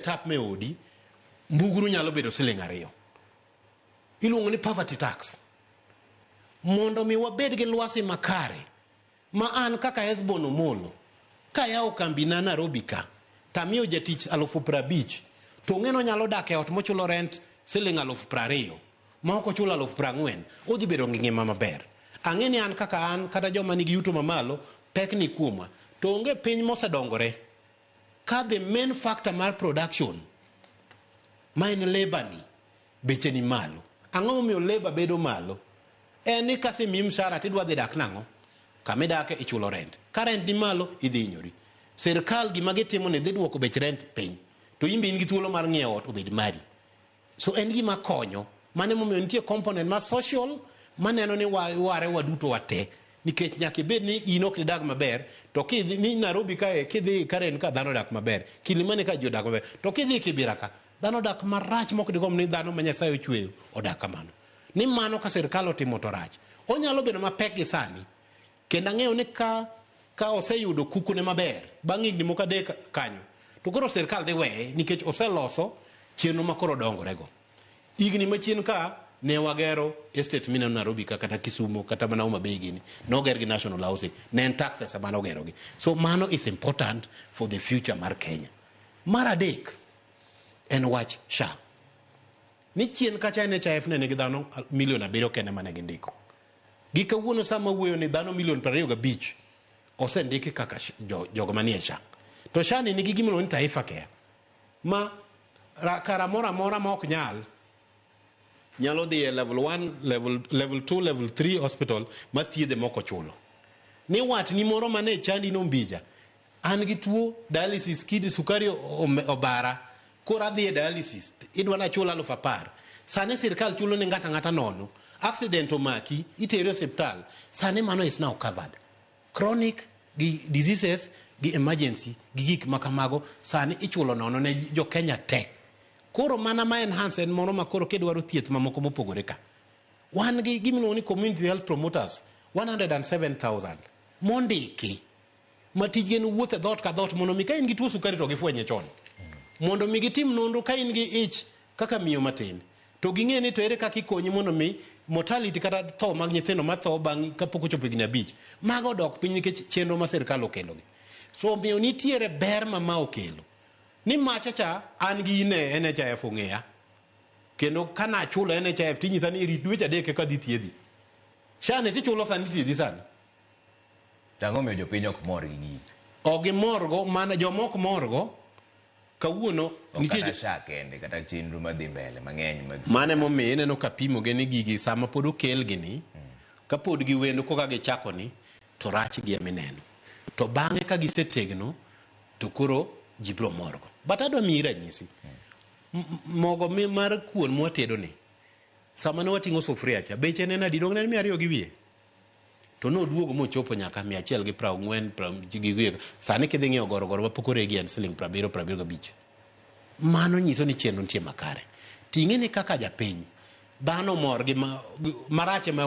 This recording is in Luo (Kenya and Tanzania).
Tap me odi, mbugru nyalo bedo siling 2. Iluongo ni poverty tax. Mondo mi wabed gi lwasi makare, ma an kaka Hesbon Omolo, kayawo kambina Nairobi ka, tamiyo jatich 50,000, to ong'e ni onyalo dak e ot mochulo rent siling 20,000, ma ok ochulo 40,000, odhi bedo gi ngima maber. Ang'e ni an kaka an, kata joma nigi yuto mamalo, pek ni kuomwa. To onge piny mosedongore ka the main factor mar production ma en labor ni beche ni malo. Ang'o momiyo labor bedo malo? En ni kasemiyi mshahara tidwa dhi dak nang'o? Kama idake ichulo rent. Ka rent ni malo idhi hinyori. Sirkal gima gitimo ni dhi duoko bech rent piny. To in be in gi thuolo mar ng'iewo ot obed mari. So en gima konyo. Mano emomiyo nitie component mar social maneno ni ware waduto wate. Nikech nyaka ibed ni in ok idag maber, to kidhi ni Nairobi kae, kidhi Karen ka dhano odak maber, Kilimani ka ji odak maber, to kidhi Kibera ka, dhano odak marach mok digomb ni dhano ma Nyasaye ochweyo odak kamano. Ni mano ka sirkal otimo to rach. Onyalo bedo mapek gi sani. Kendo ang'eyo ni ka oseyudo kukune maber, bang' higni moko 3 kanyo, to koro sirkal dhi weye nikech oseloso chenro ma koro dongorego. Higni machien ka ne wagero estate mineno Nairobi ka kata Kisumu kata mana Homa Bay gini, noger gi National Housing, ne en taxes ema nogerogi. So mano is important for the future mar Kenya. Mar adek en wach SHA. Ni chien kacha NHIF ne nigi dhano milion 7 kende mane gindiko. Gi kawuono sama wuoyo ni dhano milion 25 osendiki kaka jogo manie SHA. To SHA ni nigi gima iluongo ni Taifa Care. Ma kara moro amora ma ok nyal nyalo dhi e level 1, level 2, level 3 hospital ma thiedhe moko chulo. Ni watni moro mane chandi no Mbija, an gi tuo dialysis, kidi sukari obara, koro adhi e dialysis, idwa ni achul 10,000. Sani sirkal chulo ne ng'ato ang'ata nono. Accident omaki, iteri e osiptal. Sani mano is now covered. Chronic gi diseases gi emergency gi gik ma kamago sani ichulo nono ne jo Kenya te. Koro mana ma enhance en moro ma koro kidwaro thieth mamoko mopogore ka. Wan gi gima iluongo ni community health promoters 107,000 mondiki ma tijgi en wuotho e dhoot ka dhoot mondo mi ka in gi tuo sukari to gifwenye chon. Mondo mi gitim nonro ka in gi ich kaka miyo matin to ging'e ni to ere kaka ikonyi mondo mi mortality kata tho mag nyithindo matho bang' kapok ochopo higni 5 mago odok piny nikech chenro ma sirkal okelogi. So omiyo nitiere ber ma ma okelo. Ni macha cha an gi in e NHIF ong'eya. Kendo ka nachulo NHIF tinyisa ni rit dweche 3 eka dhi thiedhi. SHA ni tichulo sani thiedhi sani. To ang'o miyo jopiny ok mor gi gini? Ok gimorgo, mana joma ok morgo kawuono Ok nitie kata SHA kende, kata chenro madhi mbele mang'eny mag Mano emomiyo ineno ka pimo gi ni gigi sama pod okelgi ni, kapod giwendo koka gichako ni, to rach gi ema ineno. To bang'e ka gisetegno, to koro ji biro morgo. But adwa miyi ranyisi. Mogo mar kuon mwatedo ni, sama ne wating'o sufuria cha, beche ne en adi? Donge ne en 200 gi wiye? To noduogo mochopo nyaka mia achiel gi prang'wen, gi wiye. Sani kidhi ng'iewo gorogoro mapok oregi en siling 70, 75. Mano nyiso ni chenro nitie makare. Ting'e ni kaka japiny, dhano mor gi marach ema